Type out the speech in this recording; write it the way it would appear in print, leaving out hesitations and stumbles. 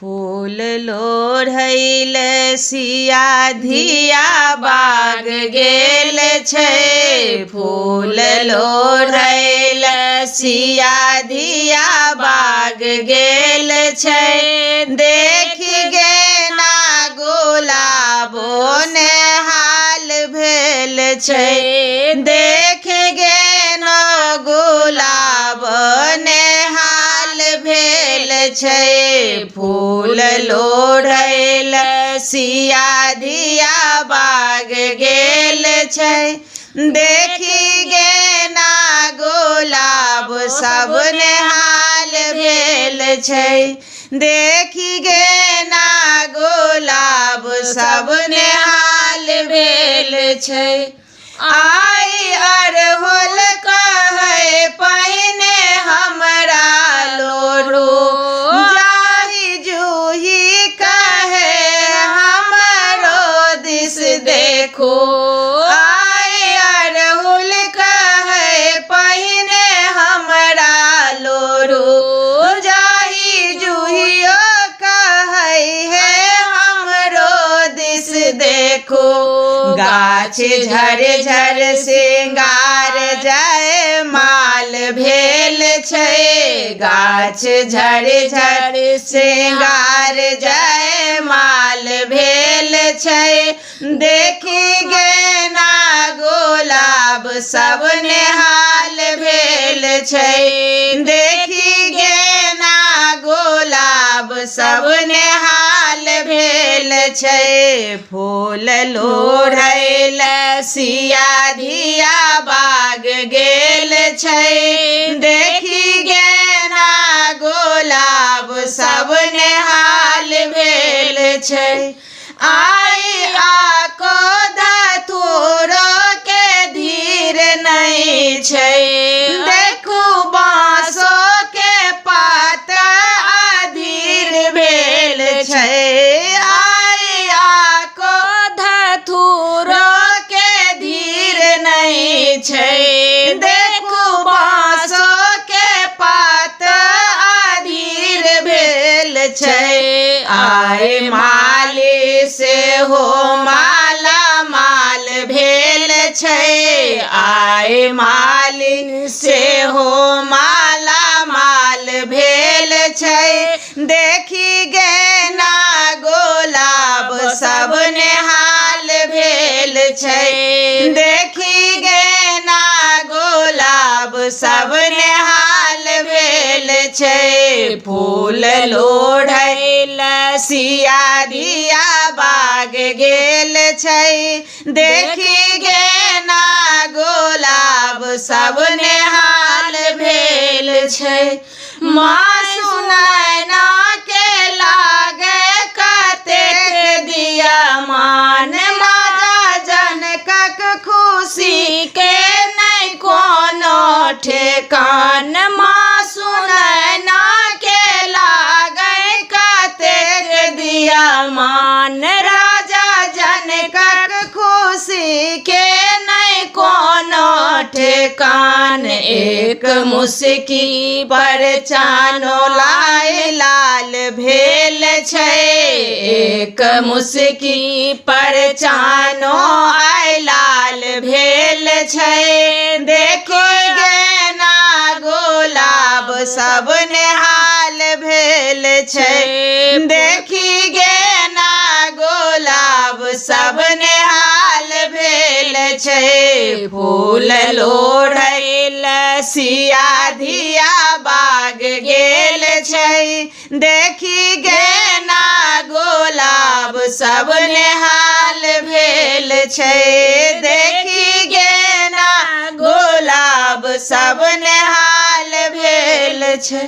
फूल लोढ़ैल सिया धिया बाग गेल छै। फूल लोढ़ैल सिया धिया बाग गेल छै। देखि गेना गुलाबो नेहाल भेल छै। देख गेना गुलाब नेहाल भेल छै। फूल लोढ़ैल सिया धिया बाग गेल छै। देखि गेना गुलाब सब नेहाल भेल छै। देखि गेना गुलाब सब नेहाल भेल छै। आइ अरहुल कहै पहिने हमरा लोरू, जाहि जूही कहे हमरो दिस देखू। आइ अरहुल कहै पहिने हमरा लोरू, जाहि जूहियो कहै हे हमरो दिस देखू। गाछ झर झर सिंगार जय माल भेल छै। गाछ झर झर सिंगार जय माल भेल छै। देखि गेना गुलाब सब नेहाल भेल छै। देखि गेना गुलाब सब नेहाल भेल छै। फूल लोढ़ैल सिया धिया बाग गेल छै। देखि गेना गुलाब सब नेहाल भेल छै। आइ आको धतूरो के धीर नहि छै। देखू बाँसो के पात अधीर भेल छै। आइ आको धतूरो के धीर नहि छै। देखू बाँसो के पात अधीर भेल छै। आइ माली सेहो माला माल भेल छै। आइ माली सेहो माला माल भेल छै। देखि गेना गुलाब सब नेहाल भेल छै। देखि गेना गुलाब सब नेहाल भेल छै। फूल लोढ़ैल सिया धिया बाग गेल छै। देखि गेना गुलाब सब नेहाल भेल छै। माँ सुनैना के लागे कतेक दिया मान, माजा जनकक खुशी के नहि कोनो ठेकान। माँ सुनैना के लागे कतेक दिया मान, राजा जनकक खुशी के नहि कोनो ठेकान। एक मुस्की पर चानो लाय लाल भेल छै। एक मुस्की पर चानो आय लाल भेल छै। देखि गेना गुलाब सब नेहाल भेल छै। देखि गेना गुलाब सब नेहाल भेल छै। फूल लोढ़ैल सिया धिया बाग गेल छै। देखि गेना गुलाब सब नेहाल भेल छै। देखि गेना गुलाब सब नेहाल भेल छै।